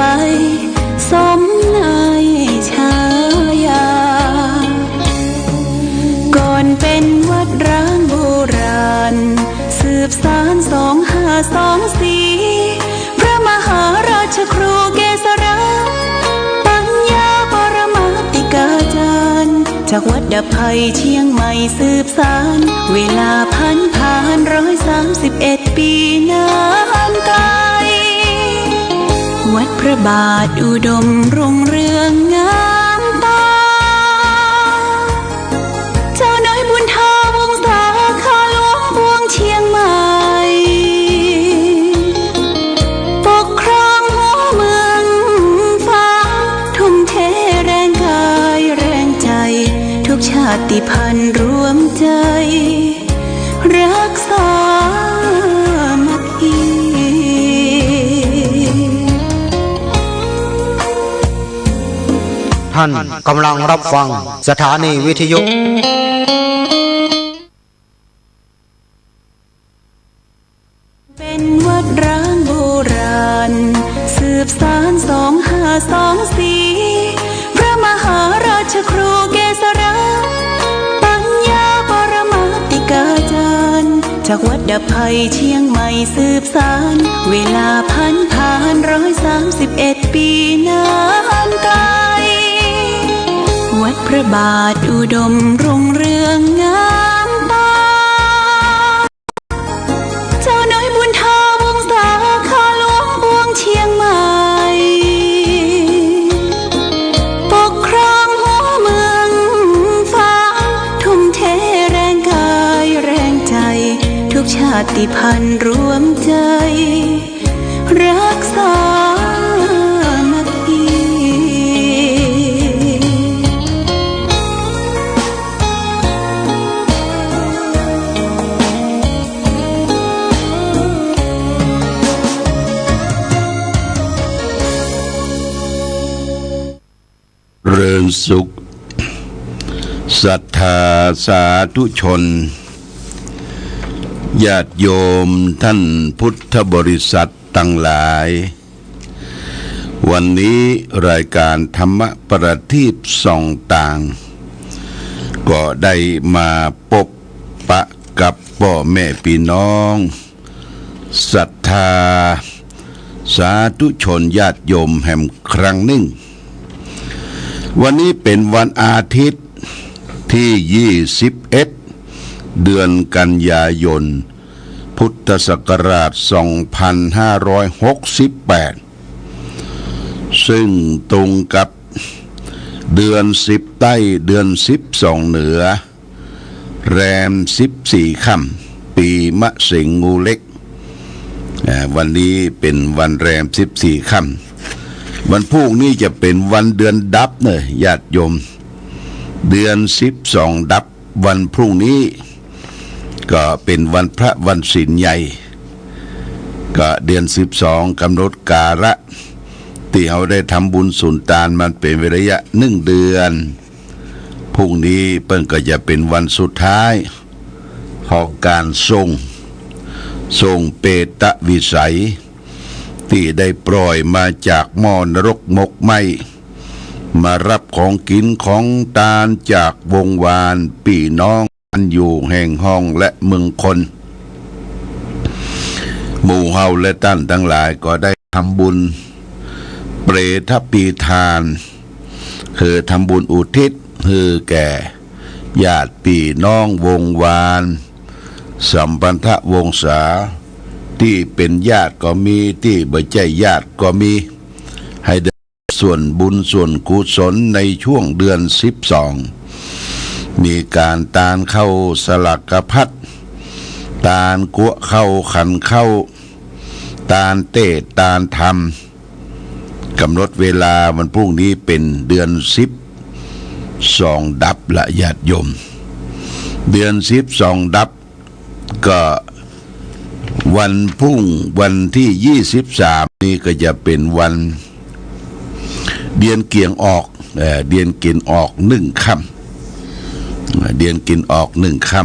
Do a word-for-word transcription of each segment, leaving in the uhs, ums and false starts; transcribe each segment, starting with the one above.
ไป สมในฉายา ก่อนเป็นวัดร้างโบราณ สืบสานสองห้าสองสี่ พระมหาราชครูเกษรา ปัญญาปรมาติกาจารย์ จากวัดดับภัยเชียงใหม่สืบสาน เวลาผันผานร้อยสามสิบเอ็ดปีนานไกล วัดพระบาทอุดมรุ่งเรืองงามตา เจ้าน้อยบุญทาวงศา ข้าหลวงปวงเชียงใหม่ ปกครองหัวเมืองฟ้า ทุ่มเทแรงกายแรงใจ ทุกชาติพันธุ์รวมใจ รักสามัคคี ท่านกำลังรับฟังสถานีวิทยุ เป็นวัดร้างโบราณ สืบสานสองห้าสองสี่ พระมหาราชครูเกษรา ปัญญาปรมาติกาจารย์ จากวัดดับภัยเชียงใหม่สืบสาน เวลาผันผานร้อยสามสิบเอ็ดปีนานไกล วัดพระบาทอุดมรุ่งเรืองงามตา เจ้าน้อยบุญทาวงศา ข้าหลวงปวงเชียงใหม่ ปกครองหัวเมืองฟ้า ทุ่มเทแรงกายแรงใจ ทุกชาติพันธุ์รวมใจ รักสามัคคี เริญสุข ศรัทธาสาธุชน ญาติโยมท่านพุทธบริษัทตังหลาย วันนี้รายการธรรมประทีปส่องต่าง ก็ได้มาปบปะกับป้อแม่ปี้น้อง ศรัทธาสาธุชนญาติโยมแหมครั้งนึ่ง วันนี้เป๋นวันอาทิตย์ตี้ยี่สิบเอ็ด เดือนกันยายน พุทธศักราชสองพันห้าร้อยหกสิบแปด ซึ่งตรงกับเดือนสิบใต้ เดือนสิบสองเหนือ แรมสิบสี่ค่ำ ปีมะเสงงูเล็ก อ่า วันนี้เป๋นวันแรมสิบสี่ค่ำ วันพรุ่งนี้จะเป๋นวันเดือนดับเน่อ ญาติโยม เดือนสิบสองดับ วันพรุ่งนี้ก็เป๋นวันพระวันศีลใหญ่ ก็เดือนสิบสองกำหนดกาละ ตี้เฮาได้ทำบุญสุนตานมันเป๋นเวลาระยะหนึ่งเดือน พรุ่งนี้เปิ้นก็จะเป๋นวันสุดท้ายของก๋านส่ง ส่งเปรตวิสัย ตี้ได้ปล่อยมาจากหม้อนรกหมกไหม้ มาฮับของกิ๋นของตานจากวงวานปี้น้องอันอยู่แห่งห้องและเมืองคน หมู่เฮาและต้านตังหลายก็ได้ทำบุญเปรตปีทาน คือทำบุญอุทิศหื้อแก่ญาติปี้น้องวงวาน สัมพันธวงศา ตี้เป๋นญาติก็มี ตี้บ่ใจ้ญาติก็มี หื้อได้ส่วนบุญส่วนกุศลในช่วงเดือนสิบสอง มีก๋านตานข้าวสลากพัด ตานกั๊วข้าวขันข้าว ตานเตศน์ตานธรรม กำหนดเวลาวันพรุ่งนี้เป๋นเดือนสิบสองดับละญาติโยม เดือนสิบสองดับ ก็วันพรุ่งวันตี้ยี่สิบสามนี้ก็จะเป๋นวันเดือนเกียงออก เอ่อ เดือนเกียงออกหนึ่งค่ำ เดือนเกียงออกหนึ่งค่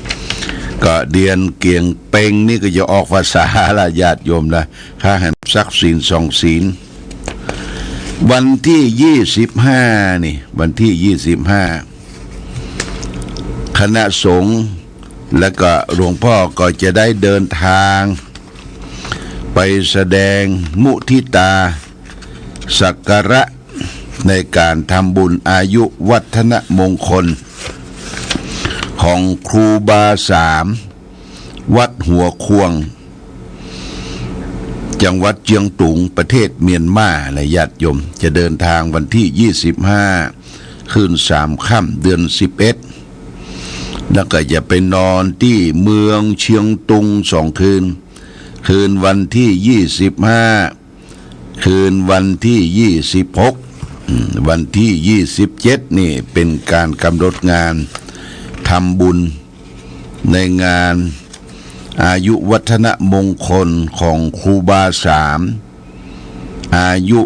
ำ ก็เดือนเกียงเป็งนี่ก็จะออกพรรษาละญาติโยมนะ ถ้าแหมสักศีลสองศีล วันตี้ยี่สิบห้านี่ วันตี้ยี่สิบห้า คณะสงฆ์และก็หลวงป้อก็จะได้เดินทางไปแสดงมุทิตาสักการะในก๋านทำบุญอายุวัฒนมงคลของครูบาสาม วัดหัวควง จังหวัดเจียงตุง ประเทศเมียนมานะ ญาติโยม จะเดินทางวันตี้ยี่สิบห้า คืนสามค่ำ เดือนสิบเอ็ด แล้วก็จะไปนอนตี้เมืองเชียงตุงสองคืน คืนวันตี้ยี่สิบห้า คืนวันตี้ยี่สิบหก อืม วันตี้ยี่สิบเจ็ดนี่เป๋นก๋านกำหนดงานทำบุญในงานอายุวัฒนมงคลของครูบาสาม อายุ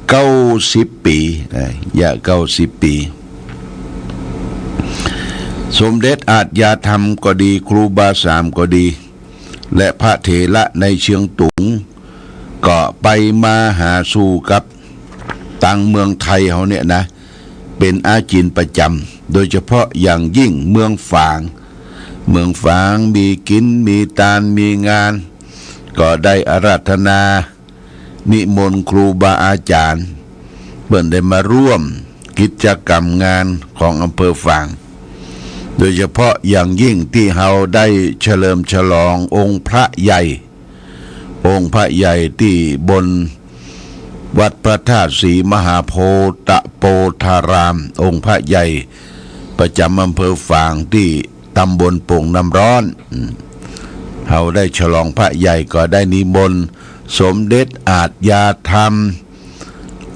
เก้าสิบปี๋ นะ ย่าเก้าสิบปี๋ สมเด็จอาชญาธรรมก็ดี ครูบาสามก็ดี และพระเถระในเชียงตุง ก็ไปมาหาสู่กับตางเมืองไทยเฮาเนี่ยนะ เป๋นอาจิณประจ๋ำ โดยเฉพาะอย่างยิ่งเมืองฝาง เมืองฝางมีกิ๋น มีตาน มีงาน ก็ได้อาราธนา นิมนต์ครูบาอาจารย์ เปิ้นได้มาร่วมกิจกรรมงานของอำเภอฝาง โดยเฉพาะอย่างยิ่งตี้เฮาได้เฉลิมฉลององค์พระใหญ่ องค์พระใหญ่ตี้บนวัดพระธาตุศรีมหาโพธิ์ตะโปธาราม องค์พระใหญ่ประจ๋ำอำเภอฝางตี้ตำบลโป่งน้ำร้อน อืม เฮาได้ฉลองพระใหญ่ก็ได้นิมนต์สมเด็จอาชญาธรรม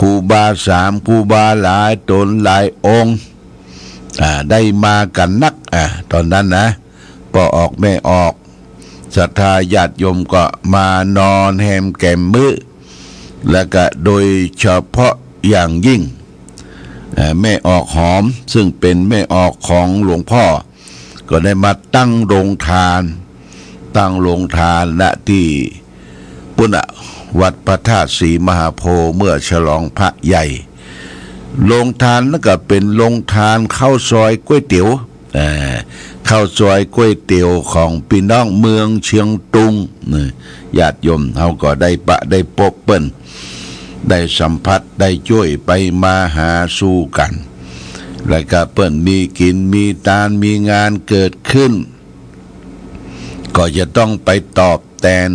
ครูบาสาม ครูบาหลายต๋นหลายองค์ อ่า ได้มากั๋นนัก อ่า ต๋อนนั้นนะ ป้อออกแม่ออก ศรัทธาญาติโยมก็มานอนแฮมแก๋มมื้อ แล้วก็โดยเฉพาะอย่างยิ่ง เอ่อ แม่ออกหอม ซึ่งเป๋นแม่ออกของหลวงป้อ ก็ได้มาตั้งโรงทาน ตั้งโรงทาน ณ ตี้ปุ้นน่ะ วัดพระธาตุศรีมหาโพธิ์ เมื่อฉลองพระใหญ่ โรงทานนั้นก็เป๋นโรงทานข้าวซอยก๋วยเตี๋ยว เอ่อ ข้าวซอยก๋วยเตี๋ยวของปี้น้องเมืองเชียงตุง นี่ ญาติโยมเฮาก็ได้ปะได้ปบเปิ้น ได้สัมผัส ได้จ้วยไปมาหาสู่กั๋น แล้วก็เปิ้นมีกิ๋นมีตาน มีงานเกิดขึ้น ก็จะต้องไปตอบแตน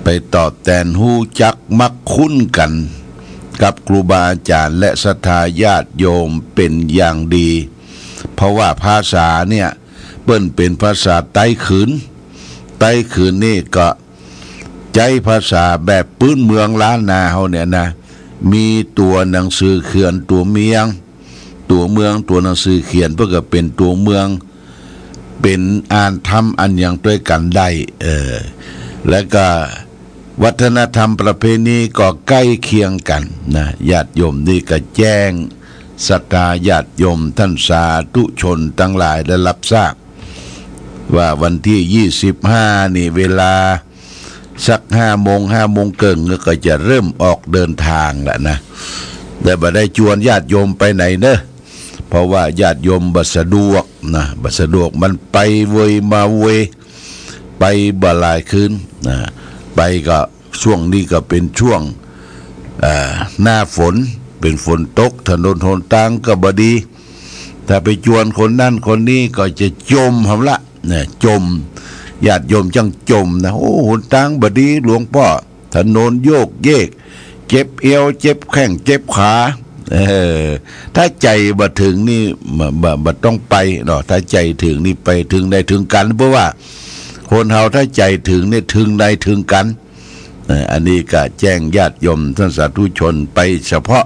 ไปตอบแตน ฮู้จักมักคุ้นกั๋นกับครูบาอาจารย์และศรัทธาญาติโยมเป๋นอย่างดี เพราะว่าภาษาเนี่ย เปิ้นเป๋นภาษาใต้เขิน ใต้เขินนี่ก็ใจ๊ภาษาแบบปื้นเมืองล้านนาเฮาเนี่ยนะ มีตั๋วหนังสือเขียนตั๋วเมียง ตั๋วเมือง ตั๋วหนังสือเขียน เปิ้นก็เป๋นตั๋วเมือง เป๋นอ่านธรรมอันหยังตวยกั๋นได้ เออ แล้วก็วัฒนธรรมประเพณีก็ใก้เคียงกั๋นนะ ญาติโยม นี่ก็แจ้งศรัทธาญาติโยมต้านสาธุชนตังหลายได้ฮับทราบ ว่าวันตี้ยี่สิบห้านี่เวลาสักห้าโมง ห้าโมงเกิ่งก็จะเริ่มออกเดินทางแล้วนะ แต่บ่ได้จวนญาติโยมไปไหนเนอะ เพราะว่าญาติโยมบ่สะดวกนะ บ่สะดวก มันไปเวยมาเวย ไปบ่หลายคืนนะ ไปก็ ช่วงนี้ก็เป๋นช่วง เอ่อ หน้าฝน เป๋นฝนตก ถนนหนตางก็บ่ดี ถ้าไปจวนคนนั้นคนนี้ก็จะจ่มหำละ เนี่ย จ่ม ญาติโยมจั้งจ่มนะ โอ้ หนตางบ่ดีหลวงป้อ ถนนโยกเยก เจ็บเอว เจ็บแข้ง เจ็บขา เออ ถ้าใจ๋บ่เถิงนี่ บ่ บ่ บ่ต้องไปเนาะ ถ้าใจ๋เถิงนี่ไปเถิงได้เถิงกั๋น เพราะว่าคนเฮาถ้าใจ๋เถิงนี่เถิงได้เถิงกั๋น เอ่อ อันนี้ก็แจ้งญาติโยมต้านสาธุชนไปเฉพาะ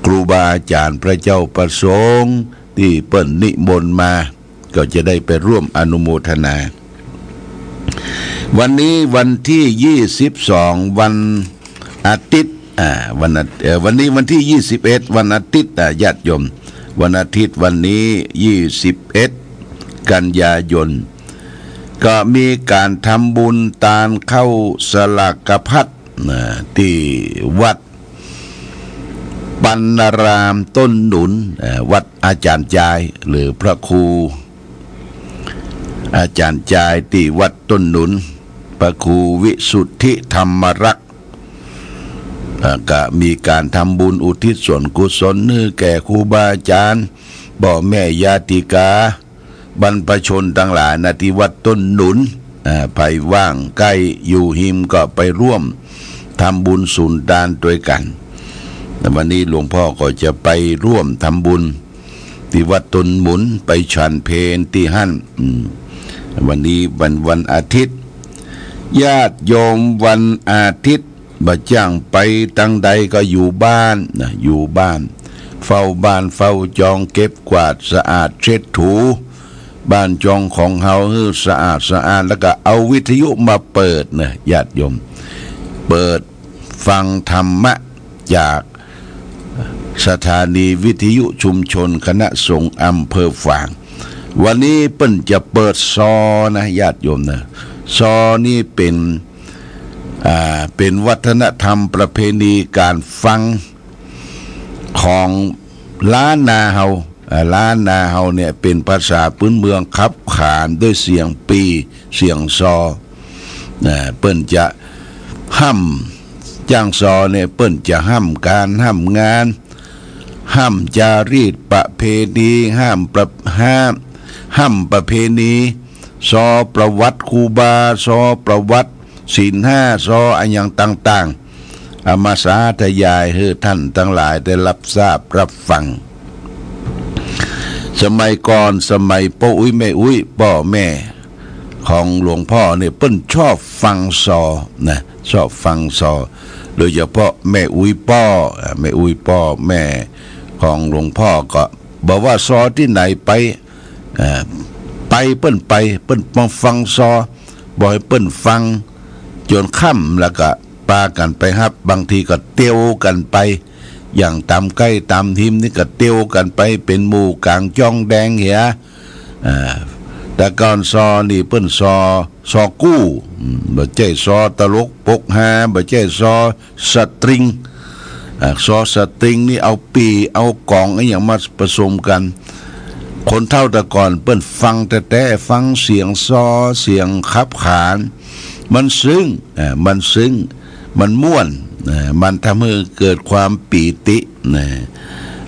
ครูบาอาจารย์พระเจ้าประสงค์ตี้เปิ้นนิมนต์มา ก็จะได้ไปร่วมอนุโมทนา วันนี้วันตี้ยี่สิบสอง วันอาทิตย์ อ่า วันอา เอ่อ วันนี้วันตี้ยี่สิบเอ็ด วันอาทิตย์ อ่า ญาติโยม วันอาทิตย์วันนี้ยี่สิบเอ็ด กันยายน ก็มีก๋านทำบุญตานข้าวสลากพัด นะ ตี้วัด ปัณณารามต้นหนุน เอ่อ วัดอาจ๋ารย์จาย หรือพระครูอาจ๋ารย์จายตี้วัดต้นหนุน พระครูวิสุทธิธรรมรักษ์ เอ่อ ก็มีก๋านทำบุญอุทิศส่วนกุศลหื้อแก่ครูบาอาจ๋ารย์ ป้อแม่ญาติกา บรรพชนตังหลายนะ ตี้วัดต้นหนุน อ่า ใผว่างใก้อยู่ฮิมก็ไปร่วมทำบุญสุนตานตวยกั๋น แต่วันนี้หลวงพ่อก็จะไปร่วมทำบุญตี้วัดต้นหนุน ไปฉันเพลตี้หั้น อืม วันนี้วัน วันอาทิตย์ ญาติโยมวันอาทิตย์ บ่จ้างไปตังใดก็อยู่บ้านนะ อยู่บ้าน เฝ้าบ้านเฝ้าจอง เก็บกวาดสะอาดเช็ดถู บ้านจองของเฮาหื้อสะอาดสะอ้าน แล้วก็เอาวิทยุมาเปิดนะญาติโยม เปิดฟังธรรมะจากสถานีวิทยุชุมชนคณะสงฆ์อำเภอฝาง วันนี้เปิ้นจะเปิดซอนะญาติโยมนะ ซอนี่เป๋น อ่า เป๋นวัฒนธรรมประเพณีก๋านฟังของล้านนาเฮา อ่า ล้านนาเฮาเนี่ยเป๋นภาษาปื๊นเมืองขับขานด้วยเสียงปี่ เสียงซอ อ่า เปิ้นจะฮ่ำ จ้างซอเนี่ยเปิ้นจะฮ่ำก๋านฮ่ำงาน ฮ่ำจารีตประเพณี ฮ่ำประ ฮ่ำ ฮ่ำประเพณี ซอประวัติครูบา ซอประวัติศีลห้า ซออะหยังต่างๆ เอามาสาธยายหื้อท่านตังหลายได้รับทราบรับฟัง สมัยก่อน สมัยป้ออุ๊ยแม่อุ๊ย ป้อแม่ของหลวงพ่อเนี่ยเปิ้นชอบฟังซอนะ ชอบฟังซอ โดยเฉพาะแม่อุ๊ยป้อ อ่า แม่อุ๊ยป้อแม่ของหลวงพ่อก็บอกว่าซอตี้ไหนไป อ่า ไปเปิ้นไป เปิ้นมาฟังซอ บ่ให้เปิ้นฟังจ๋นค่ำ แล้วก็ปากั๋นไปฮับ บางทีก็เตียวกั๋นไป อย่างต๋ามใก้ต๋ามฮิมนี่ก็เตียวกั๋นไปเป๋นหมู่ก๋างจ้องแดงเหีย อ่า แต่ก่อนซอนี่เปิ้นซอ ซอกู้ อืม บ่ใจ้ซอตลกปกฮา บ่ใจ้ซอสตริง อ่า ซอสตริงนี่เอาปี่ เอาก๋องอะหยังมาผสมกั๋น คนเฒ่าแต่ก่อนเปิ้นฟังแต๊ๆ ฟังเสียงซอ เสียงขับขาน มันซึ้ง อ่า มันซึ้ง มันม่วน อ่า มันทำหื้อเกิดความปีติ นะ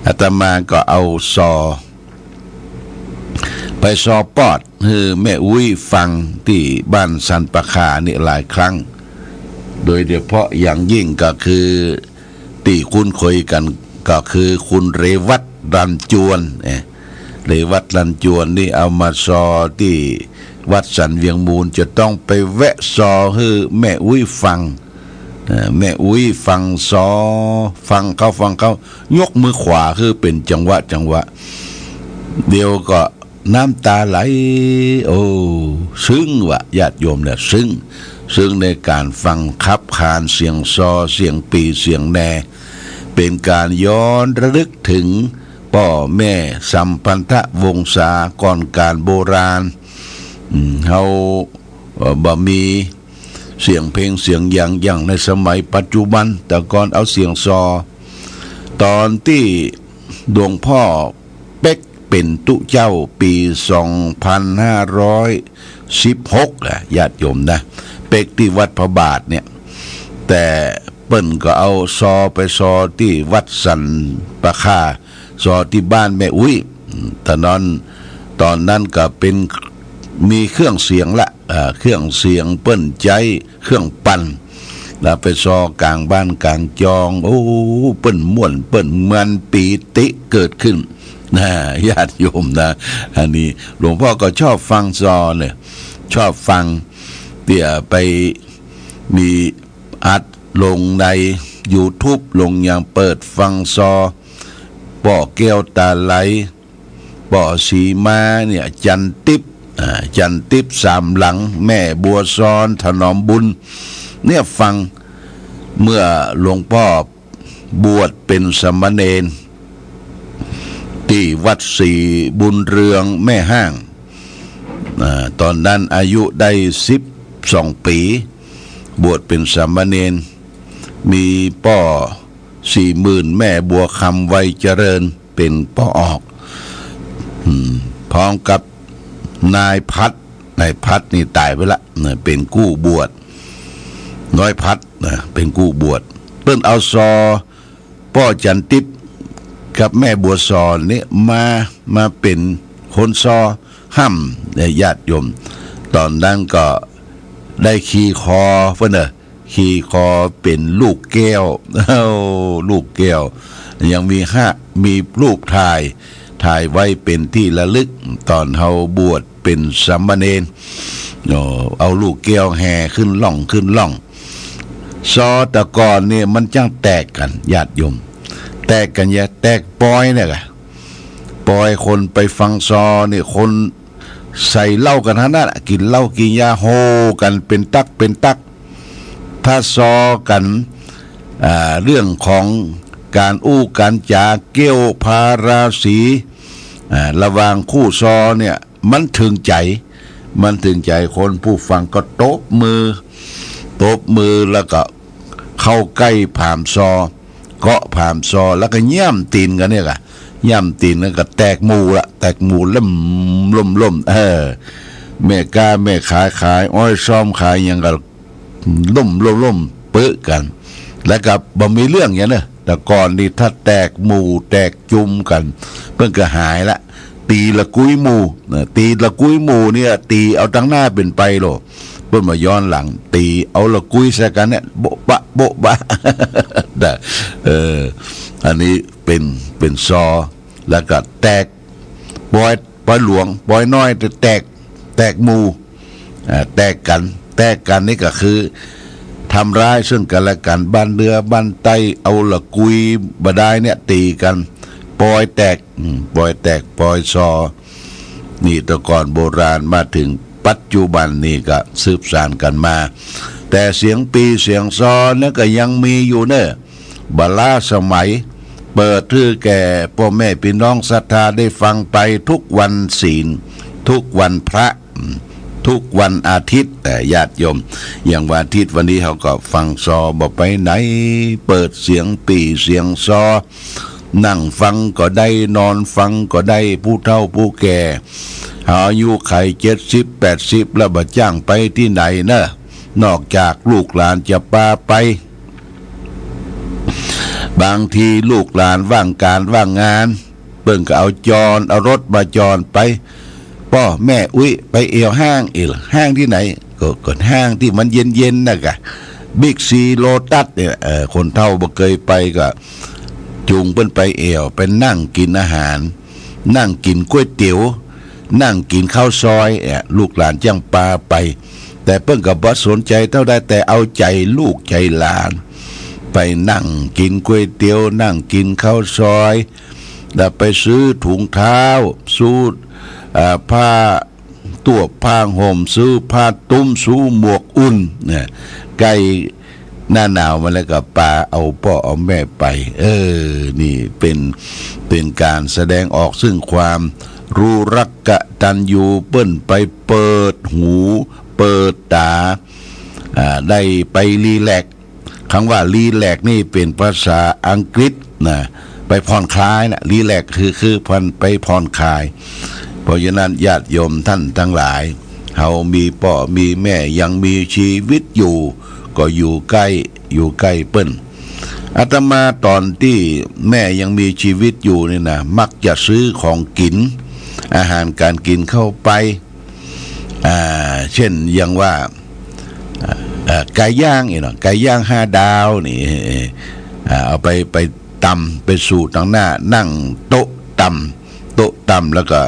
อาตมาก็เอาซอ ไปซอปอดหื้อแม่อุ๊ยฟังตี้บ้านสันป่าข่านี่หลายครั้ง โดยเฉพาะอย่างยิ่งก็คือตี้คุ้นเคยกั๋นก็คือคุณเรวัฒน์ รัญจวน เอ่อ เรวัฒน์ รัญจวนนี่เอามาซอตี้วัดสันเวียงมูล จะต้องไปแวะซอหื้อแม่อุ๊ยฟัง เอ่อ แม่อุ๊ยฟังซอ ฟังเข้า ฟังเข้า ยกมือขวาหื้อเป๋นจังหวะ จังหวะ เดี๋ยวก็น้ำต๋าไหล โอ้ ซึ้งวะ ญาติโยมเนี่ย ซึ้ง ซึ้งในก๋านฟังขับขานเสียงซอ เสียงปี่ เสียงแน เป๋นก๋านย้อนระลึกเถิงป้อแม่สัมพันธวงศา ก่อนก๋านโบราณ อืม เฮา เอ่อ บ่มีเสียงเพลงเสียงหยังอย่างในสมัยปัจจุบัน แต่ก่อนเอาเสียงซอ ต๋อนตี้หลวงพ่อเป๊กเป๋นตุ๊เจ้าปี๋สองพันห้าร้อยสิบหก อะ ญาติโยมนะ เป๊กตี้วัดพระบาทเนี่ย แต่เปิ้นก็เอาซอไปซอตี้วัดสันป่าข่า ซอตี้บ้านแม่อุ๊ย ต๋อนนั้น ต๋อนนั้นก็เป๋น มีเครื่องเสียงละ อ่า เครื่องเสียงเปิ้นใจ๊เครื่องปั่น แล้วไปซอก๋างบ้านก๋างจอง โอ้ เปิ้นม่วน เปิ้นมัน ปีติเกิดขึ้น นะ ญาติโยมนะ อันนี้หลวงพ่อก็ชอบฟังซอเนี่ย ชอบฟัง เดี๋ยวไปมีอัดลงในยูทูบ ลงอย่างเปิดฟังซอ ป้อแก้วต๋าไหล ป้อศรีมาเนี่ย จันติ๊บ อ่า จันติ๊บสามหลัง แม่บัวซอน ถนอมบุญ เนี่ยฟัง เมื่อหลวงพ่อบวชเป๋นสามเณรตี้วัดศรีบุญเรืองแม่ฮ่าง อ่า ต๋อนนั้นอายุได้สิบสองปี๋ บวชเป๋นสามเณร มีป้อ สี่หมื่น แม่บัวคำ ไวเจริญ เป๋นป้อออก อืม พร้อมกับนายพัด นายพัดนี่ต๋ายไปละ เนี่ย เป๋นกู้บวช น้อยพัดนะ เป๋นกู้บวช เปิ้นเอาซอ ป้อจันติ๊บกับแม่บัวสอนนี่มา มาเป๋นคนซอห้ำเนี่ย ญาติโยม ต๋อนนั้นก็ได้ขี่คอเปิ้นเน่อ ขี่คอเป๋นลูกแก้ว เอ้า ลูกแก้ว ยังมีห้า มีรูปถ่าย ถ่ายไว้เป๋นตี้ระลึก ต๋อนเฮาบวชเป๋นสามเณร โอ้ เอาลูกแก้วแห่ขึ้นล่อง ขึ้นล่อง ซอแต่ก่อนนี่มันจั้งแตกกั๋น ญาติโยม แตกกั๋นแยะ แตกปอยเนี่ยกะ ปอยคนไปฟังซอนี่ คนใส่เหล้ากั๋นหั้นน่ะ กิ๋นเหล้ากิ๋นยาโฮกั๋นเป๋นตั๊กเป๋นตั๊ก ถ้าซอกั๋น อ่า เรื่องของก๋านอู้ก๋านจ๋า เกี้ยวพาราสี อ่า ระหว่างคู่ซอเนี่ย มันถึงใจ๋ มันถึงใจ๋ คนผู้ฟังก็ตบมือ ตบมือแล้วก็เข้าใก้ผามซอ เกาะผามซอ แล้วก็ย่ำตี๋นกั๋นเนี่ยกะ ย่ำตี๋นแล้วก็แตกหมู่ละ แตกหมู่ล่ม ล่ม ล่ม เออ แม่ก๊าแม่ขาย ขายอ้อยซ้อมขายหยังก็ ล่ม ล่ม ล่ม เป๊อะกั๋น แล้วก็บ่มีเรื่องหยังเน่อ แต่ก่อนนี่ถ้าแตกหมู่แตกจุมกั๋น เปิ้นก็หายละ ตี๋ละกุ้ยหมู่นะ ตี๋ละกุ้ยหมู่เนี่ย ตี๋เอาตังหน้าเป๋นไปโลด เปิ้นบ่ย้อนหลัง ตี๋เอาละกุ้ยใส่กั๋นเนี่ย โบ๊ะบะ โบ๊ะบะ แต่ เออ อันนี้เป๋น เป๋นซอ แล้วก็แตก ปอย ปอยหลวง ปอยน้อย แตก แตกหมู่ อ่า แตกกั๋น แตกกั๋นนี่ก็คือทำร้ายซึ่งกั๋นและกั๋น บ้านเหนือบ้านใต้ เอาละกุ้ยบ่ได้เนี่ย ตี๋กั๋น ปอยแตก อืม ปอยแตก ปอยซอ นี่แต่ก่อนโบราณ มาถึงปัจจุบันนี่ก็สืบสานกั๋นมา แต่เสียงปี่เสียงซอเนี่ยก็ยังมีอยู่เน่อ บ่ล้าสมัย เปิดหื้อแก่ป้อแม่ปี้น้องศรัทธาได้ฟังไปทุกวันศีล ทุกวันพระ ทุกวันอาทิตย์ เอ่อ ญาติโยม อย่างวันอาทิตย์วันนี้เฮาก็ฟังซอ บ่ไปไหน เปิดเสียงปี่เสียงซอ นั่งฟังก็ได้ นอนฟังก็ได้ ผู้เฒ่าผู้แก่ เฮาอายุขัยเจ็ดสิบแปดสิบแล้ว บ่จ้างไปตี้ไหนเน่อ นอกจากลูกหลานจะปาไป บางทีลูกหลานว่างก๋านว่างงาน เปิ้นก็เอาจอด เอารถมาจอดไป ป้อแม่อุ๊ยไปแอ่วห้าง เอ๊ะ ห้างตี้ไหน ก็ ก็ห้างตี้มันเย็นๆ น่ะกะ บิ๊กซี โลตัส เนี่ย เออ คนเฒ่าบ่เกยไปก็จูงเปิ้นไปแอ่ว ไปนั่งกิ๋นอาหาร นั่งกิ๋นก๋วยเตี๋ยว นั่งกิ๋นข้าวซอย เอ๊ะ ลูกหลานจั้งปาไป แต่เปิ้นก็บ่สนใจ๋เต้าใด แต่เอาใจ๋ลูกใจ๋หลาน ไปนั่งกิ๋นก๋วยเตี๋ยว นั่งกิ๋นข้าวซอย แล้วไปซื้อถุงเท้า ซื้อ อ่า ผ้าตวบผ้าห่ม ซื้อผ้าตุ้ม ซื้อหมวกอุ่น เนี่ย ใก้หน้าหนาวมาแล้วก็ปาเอาป้อเอาแม่ไป เออ นี่เป๋น เป๋นก๋านแสดงออกซึ่งความรู้รักกตัญญู เปิ้นไปเปิดหู เปิดต๋า อ่า ได้ไปรีแลกซ์ คำว่ารีแลกซ์นี่เป๋นภาษาอังกฤษนะ ไปผ่อนคลายนะ รีแลกซ์คือ คือผ่อน ไปผ่อนคลาย เพราะฉะนั้นญาติโยมท่านทั้งหลาย เฮามีป้อมีแม่ยังมีชีวิตอยู่ ก็อยู่ใก้ อยู่ใก้เปิ้น อาตมาต๋อนตี้แม่ยังมีชีวิตอยู่นี่นะ มักจะซื้อของกิ๋น อาหารก๋านกิ๋นเข้าไป อ่า เช่นอย่างว่า อ่า ไก่ย่างนี่เนาะ ไก่ย่างห้าดาวนี่ อ่า เอาไป ไปตำ ไปสู่ตังหน้า นั่งโต๊ะตำ โต๊ะตำ แล้วก็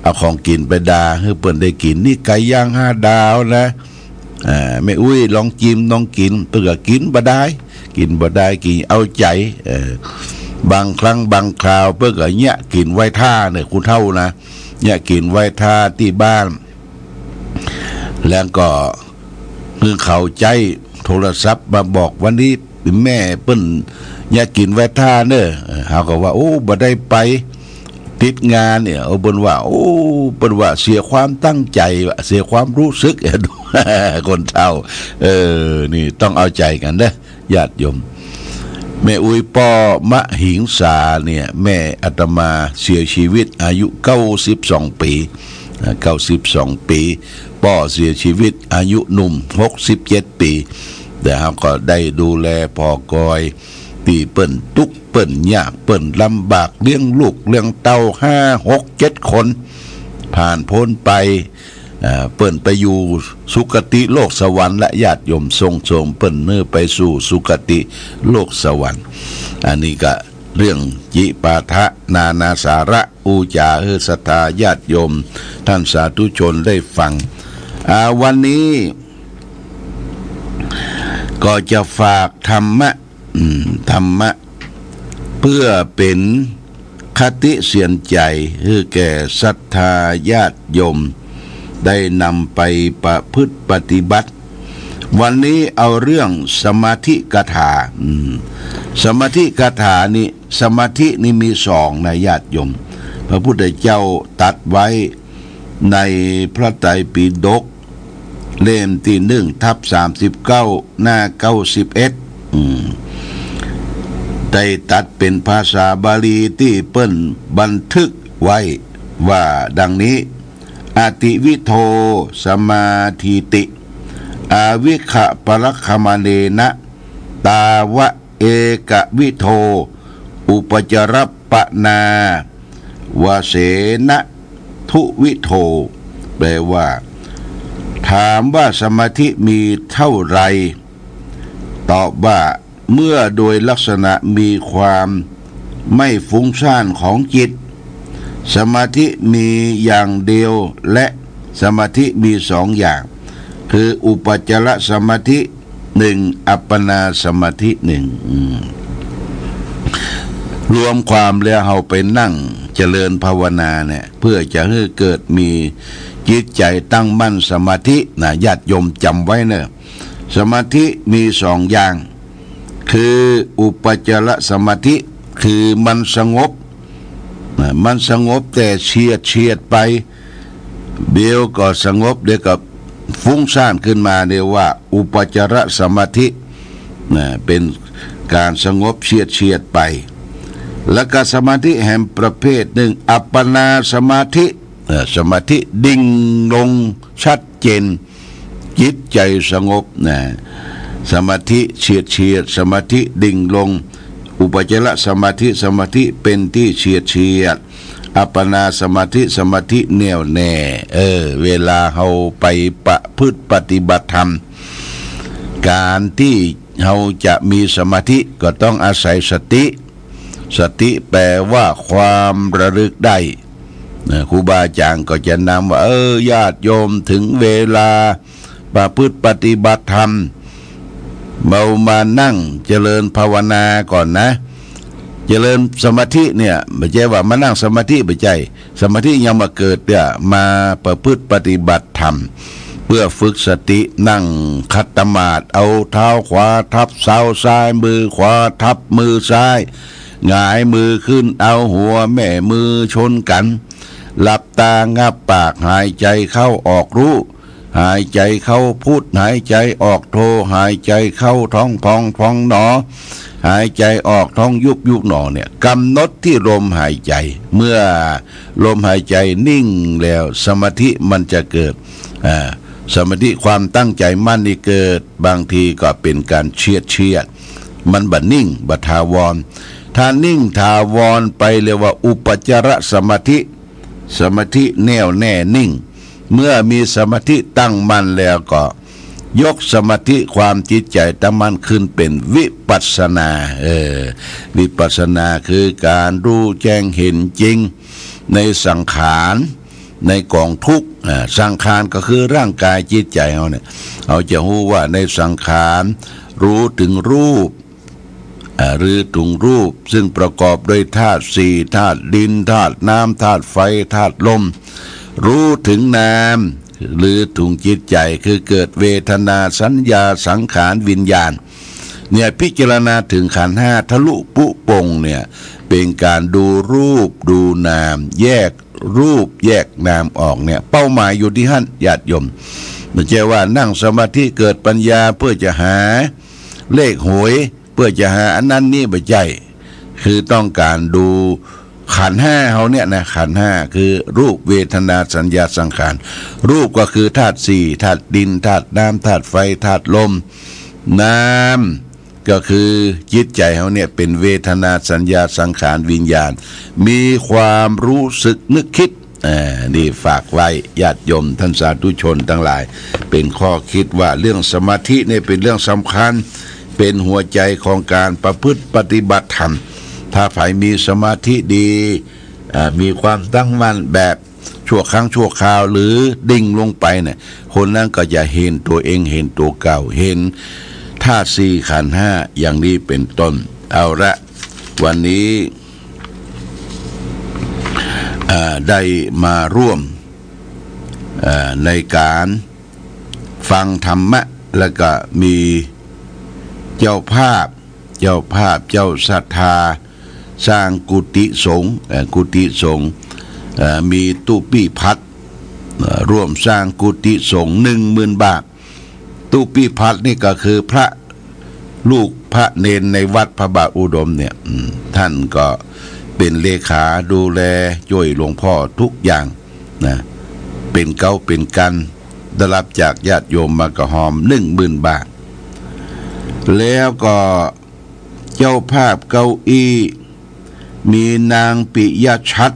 เอาของกิ๋นไปดาหื้อเปิ้นได้กิ๋น นี่ไก่ย่างห้าดาวนะ อ่า แม่อุ๊ยลองจิม ลองกิ๋น เปิ้นก็กิ๋นบ่ได้ กิ๋นบ่ได้ กิ๋นเอาใจ๋ เออ บางครั้งบางคราวเปิ้นก็เยียะกิ๋นไว้ถ้าเนี่ย ผู้เฒ่านะ เยียะกิ๋นไว้ถ้าตี้บ้าน แล้วก็หื้อเขาใจ๊โทรศัพท์มาบอก วันนี้แม่เปิ้นเยียะกิ๋นไว้ถ้าเน่อ เฮาก็ว่า โอ้ บ่ได้ไป ติดงานเนี่ย เอา เปิ้นว่า โอ้ เปิ้นว่าเสียความตั้งใจ๋ เสียความรู้สึก คนเฒ่า เออ นี่ต้องเอาใจ๋กั๋นเน่อ ญาติโยม แม่อุ๊ยป้อมะหิงสาเนี่ย แม่อาตมาเสียชีวิตอายุเก้าสิบสองปี๋ อ่า เก้าสิบสองปี๋ ป้อเสียชีวิตอายุหนุ่มหกสิบเจ็ดปี๋ แต่เฮาก็ได้ดูแลผ่อกอย ตี้เปิ้นตุ๊กข์เปิ้นยากเปิ้นลำบาก เลี้ยงลูกเลี้ยงเต้าห้าหกเจ็ดคน ผ่านป๊นไป อ่า เปิ้นไปอยู่สุคติโลกสวรรค์ละ ญาติโยม ส่งโสมเปิ้นหื้อไปสู่สุคติโลกสวรรค์ อันนี้ก็เรื่องจิปาถะนานาสาระ อู้จ๋าหื้อศรัทธาญาติโยม ท่านสาธุชนได้ฟัง อ่า วันนี้ก็จะฝากธรรมะ อืม ธรรมะ เปื้อเป๋นคติเตื๋อนใจ๋หื้อแก่ศรัทธาญาติโยม ได้นำไปประพฤติปฏิบัติ วันนี้เอาเรื่องสมาธิคาถา อืม สมาธิคาถานี่ สมาธินี่มีสองนะญาติโยม พระพุทธเจ้าตรัสไว้ในพระไตรปิฎก เล่มตี้หนึ่งทับสามสิบเก้า หน้าเก้าสิบเอ็ด อืม ได้ตรัสเป๋นภาษาบาลีตี้เปิ้นบันทึกไว้ว่าดังนี้ อติวิโทสมาธิติ อาวิคขปรักขมเณนะ ตาวะเอกวิโท อุปจรปนาวเสนะ ทุวิโท แปลว่า ถามว่าสมาธิมีเท่าไร ตอบว่า เมื่อโดยลักษณะมีความไม่ฟุ้งซ่านของจิต สมาธิมีอย่างเดียว และสมาธิมีสองอย่าง คืออุปจารสมาธิหนึ่ง อัปปนาสมาธิหนึ่ง อืม รวมความแล้วเฮาไปนั่งเจริญภาวนาเนี่ย เปื้อจะหื้อเกิดมีจิตใจ๋ตั้งมั่นสมาธินะ ญาติโยมจ๋ำไว้เน่อ สมาธิมีสองอย่าง คืออุปจารสมาธิ คือมันสงบนะ มันสงบแต่เฉียดเฉียดไป เดี๋ยวก็สงบ เดี๋ยวก็ฟุ้งซ่านขึ้นมา เรียกว่าอุปจารสมาธินะ เป๋นก๋านสงบเฉียดเฉียดไป แล้วก็สมาธิแหมประเภทหนึ่ง อัปปนาสมาธิ เอ่อ สมาธิดิ่งลงชัดเจน จิตใจ๋สงบนะ สมาธิเฉียดเฉียด สมาธิดิ่งลง อุปจารสมาธิ สมาธิเป๋นตี้เฉียดเฉียด อัปปนาสมาธิ สมาธิแน่วแน่ เออ เวลาเฮาไปประพฤติปฏิบัติธรรม ก๋านตี้เฮาจะมีสมาธิก็ต้องอาศัยสติ สติแปลว่าความระลึกได้นะ ครูบาอาจ๋ารย์ก็จะนำว่า เออ ญาติโยม เถิงเวลาประพฤติปฏิบัติธรรม เฮามานั่งเจริญภาวนาก่อนนะ เจริญสมาธิเนี่ย บ่ใจ้ว่ามานั่งสมาธิ บ่ใจ้ สมาธิยังบ่เกิดเนี่ย มาประพฤติปฏิบัติธรรม เปื้อฝึกสติ นั่งขัดสมาธิ เอาเท้าขวาทับเท้าซ้าย มือขวาทับมือซ้าย หงายมือขึ้น เอาหัวแม่มือชนกั๋น หลับตางับปาก หายใจ๋เข้าออกฮู้ หายใจ๋เข้าพุท หายใจ๋ออกโท หายใจ๋เข้าท้องพองพองหนอ หายใจ๋ออกท้องยุบยุบหนอ เนี่ย กำหนดตี้ลมหายใจ๋ เมื่อลมหายใจ๋นิ่งแล้ว สมาธิมันจะเกิด อ่า สมาธิความตั้งใจ๋มั่นนี่เกิด บางทีก็เป๋นก๋านเฉียดเฉียด มันบ่นิ่ง บ่ถาวร ถ้านิ่งถาวรไปเรียกว่าอุปจารสมาธิ สมาธิแน่วแน่นิ่ง เมื่อมีสมาธิตั้งมั่นแล้วก็ยกสมาธิความจิตใจ๋ตั้งมั่นขึ้นเป๋นวิปัสสนา เออ วิปัสสนาคือก๋านฮู้แจ้งเห็นจริงในสังขาร ในก๋องทุกข์ อ่า สังขารก็คือร่างก๋ายจิตใจ๋เฮาเนี่ย เฮาจะฮู้ว่าในสังขาร ฮู้เถิงรูป อ่า ฮู้เถิงรูป ซึ่งประกอบด้วยธาตุสี่ ธาตุดิน ธาตุน้ำ ธาตุไฟ ธาตุลม ฮู้เถิงนาม ฮู้เถิงจิตใจ๋ คือเกิดเวทนา สัญญา สังขาร วิญญาณ เนี่ย พิจารณาเถิงขันธ์ห้าทะลุปุโป่งเนี่ย เป๋นก๋านดูรูปดูนาม แยกรูปแยกนามออกเนี่ย เป้าหมายอยู่ตี้หั้น ญาติโยม บ่ใจ้ว่านั่งสมาธิเกิดปัญญาเปื้อจะหาเลขหวย เปื้อจะหาอันนั้นนี่บ่ใจ้ คือต้องก๋านดูขันธ์ห้าเฮาเนี่ยนะ ขันธ์ห้าคือรูป เวทนา สัญญา สังขาร รูปก็คือธาตุสี่ ธาตุดิน ธาตุน้ำ ธาตุไฟ ธาตุลม น้ำ ก็คือจิตใจ๋เฮาเนี่ยเป๋นเวทนา สัญญา สังขาร วิญญาณ มีความรู้สึกนึกคิด อ่า นี่ฝากไว้ญาติโยมต้านสาธุชนตังหลาย เป๋นข้อคิดว่าเรื่องสมาธิเนี่ยเป๋นเรื่องสำคัญ เป๋นหัวใจ๋ของก๋านประพฤติปฏิบัติธรรม ถ้าใผมีสมาธิดี อ่า มีความตั้งมั่นแบบชั่วครั้งชั่วคราว หรือดิ่งลงไปเนี่ย คนนั้นก็จะหันตั๋วเอง หันตั๋วเก่า หันธาตุสี่ขันธ์ห้าอย่างนี้เป๋นต้น เอาละ วันนี้ อ่า ได้มาร่วม อ่า ในก๋านฟังธรรมะ แล้วก็มีเจ้าภาพ เจ้าภาพ เจ้าศรัทธา สร้างกุฏิสงฆ์ เอ่อ กุฏิสงฆ์ เอ่อ มีตุ๊ปี้พัด เอ่อ ร่วมสร้างกุฏิสงฆ์ หนึ่งหมื่นบาท ตุ๊ปี้พัดนี่ก็คือพระลูกพระเณรในวัดพระบาทอุดมเนี่ย อืม ต้านก็เป๋นเลขาดูแลจ้วยหลวงพ่อทุกอย่างนะ เป๋นเก๊าเป๋นกัง ได้ฮับจากญาติโยมมากระหอม หนึ่งหมื่นบาท แล้วก็เจ้าภาพเก้าอี้ มีนางปิยชัด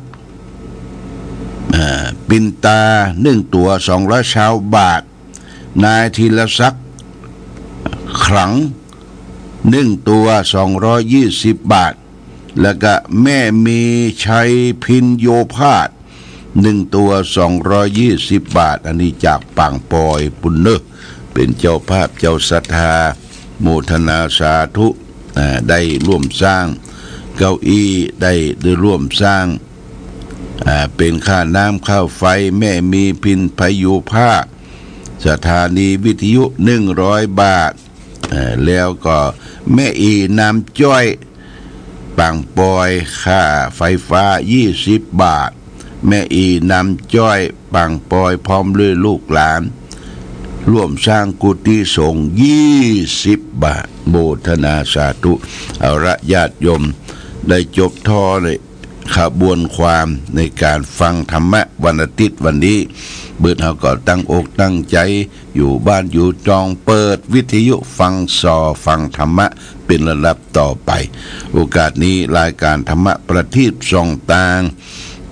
เอ่อ ปินตา นึ่งตั๋ว สองร้อยซาวบาท นายธีรศักดิ์ ขลัง นึ่งตั๋ว สองร้อยยี่สิบบาท แล้วก็แม่มีชัยพินโยภาส นึ่งตั๋ว สองร้อยยี่สิบบาท อันนี้จากปางปอยปู้นเน่อ เป๋นเจ้าภาพเจ้าศรัทธา โมทนาสาธุ อ่า ได้ร่วมสร้างเก้าอี้ ได้ ได้ร่วมสร้าง อ่า เป๋นค่าน้ำค่าไฟ แม่มีพินพายุภาค สถานีวิทยุ หนึ่งร้อยบาท เอ่อ แล้วก็แม่อีนำจ้อย ปางปอย ค่าไฟฟ้า ยี่สิบบาท แม่อีนำจ้อย ปางปอย พร้อมด้วยลูกหลาน ร่วมสร้างกุฏิสงฆ์ ยี่สิบบาท โมทนาสาธุ เอาละญาติโยม ได้จบถ้อเลย ขบวนความในก๋านฟังธรรมะวันอาทิตย์วันนี้ เบิดเฮาก็ตั้งอกตั้งใจ๋ อยู่บ้านอยู่จอง เปิดวิทยุฟังส่อฟังธรรมะเป๋นลำดับต่อไป โอกาสนี้รายก๋านธรรมะประทีปส่องตาง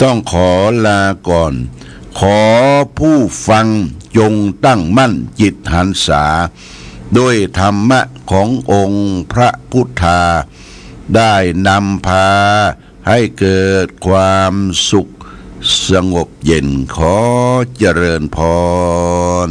ต้องขอลาก่อน ขอผู้ฟังจงตั้งมั่นจิตหันษา ด้วยธรรมะขององค์พระพุทธา ได้นำพา ให้เกิดความสุขสงบเย็น ขอเจริญพร